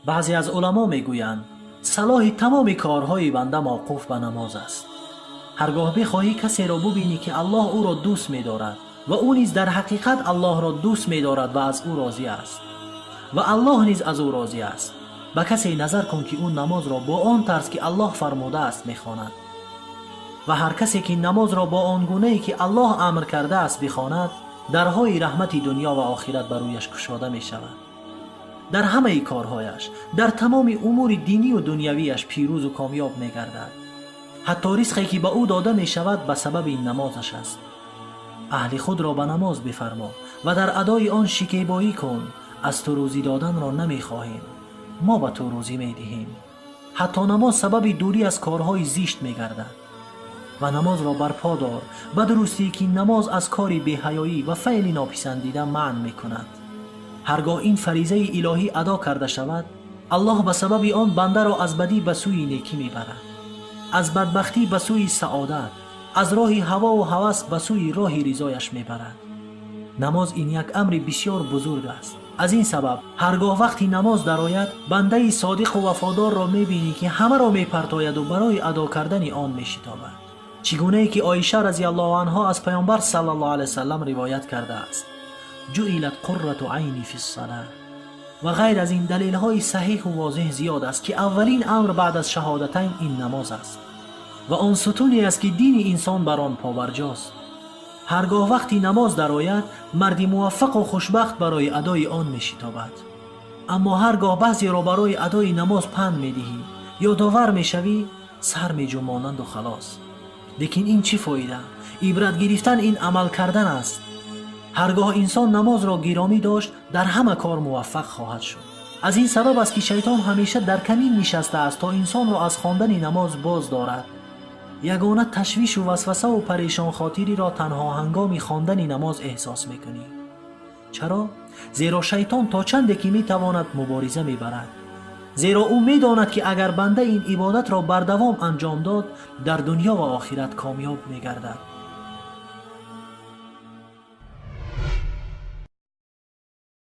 Баъзе аз уламо мегӯянд, салоҳи тамоми корҳои банда мавқуф ба намоз аст. Ҳаргоҳ бихоҳӣ касеро бубинӣ, ки Аллоҳ ӯро дӯст медорад ва ӯ низ дар ҳақиқат Аллоҳро дӯст медорад ва аз ӯ розӣ аст ва Аллоҳ низ аз ӯ розӣ аст, ба касе назар кун, ки ӯ намозро бо он тарз, ки Аллоҳ фармудааст, мехонад. Ва ҳар касе ки намозро бо он гунае, ки Аллоҳ амр кардааст, бихонад, дарҳои раҳмати дунё ва охират ба рӯяш кушода мешавад. Дар ҳамаи корҳояш, дар тамоми умури динию дунявиаш пирӯзу комёб мегардад. Ҳатто ризқе, ки ба ӯ дода мешавад, ба сабаби намозаш аст. Аҳли худро ба намоз бифармо ва дар адои он шикебоӣ кун. Аз ту рӯзӣ доданро намехоҳем, мо ба ту рӯзӣ медиҳем. Ҳатто намоз сабаби дурӣ аз корҳои зишт мегардад. Ва намозро барпо дор, ба дурустӣ ки намоз аз кори беҳаёӣ ва феъли нописандида манъ мекунад. Ҳаргоҳ ин фаризаи илоҳӣ адо карда шавад, Аллоҳ ба сабаби он бандаро аз бадӣ ба сӯи некӣ мебарад, аз бадбахтӣ ба сӯи саодат, аз роҳи ҳавову ҳавас ба сӯи роҳи ризояш мебарад. Намоз ин як амри бисёр бузург аст. Аз ин сабаб, ҳаргоҳ вақти намоз дарояд, бандаи содиқу вафодорро мебинӣ, ки ҳамаро мепартояду барои адо кардани он мешитобад. Чӣ гунае ки Оиша разиаллоҳу анҳо аз Паёмбар саллаллоҳу алайҳи васаллам ривоят кардааст: «جعلت قرة عيني في الصلاة». Ва ғайр аз ин, далелҳои саҳеҳу возеҳ зиёд аст, ки аввалин амр баъд аз шаҳодатайн ин намоз аст ва он сутуне аст, ки дини инсон бар он побарҷост. Ҳаргоҳ вақти намоз дарояд, марди муваффақу хушбахт барои адои он мешитобад. Аммо ҳар гоҳ баъзеро барои адои намоз панд медиҳӣ, ёдовар мешавӣ, сар меҷунбонанду халос. Лекин ин чӣ фоида? Ибрат гирифтан ин амал кардан аст. Ҳаргоҳ инсон намозро гиромӣ дошт, дар ҳама кор муваффақ хоҳад шуд. Аз ин сабаб аст, ки шайтон ҳамеша дар камин нишастааст, то инсонро аз хондани намоз боз дорад. Ягона ташвишу васвасаву парешонхотириро танҳо ҳангоми хондани намоз эҳсос мекунӣ. Чаро? Зеро шайтон то чанде ки метавонад, мубориза мебарад, зеро ӯ медонад, ки агар банда ин ибодатро бардавом анҷом дод, дар дунё ва охират комёб мегардад.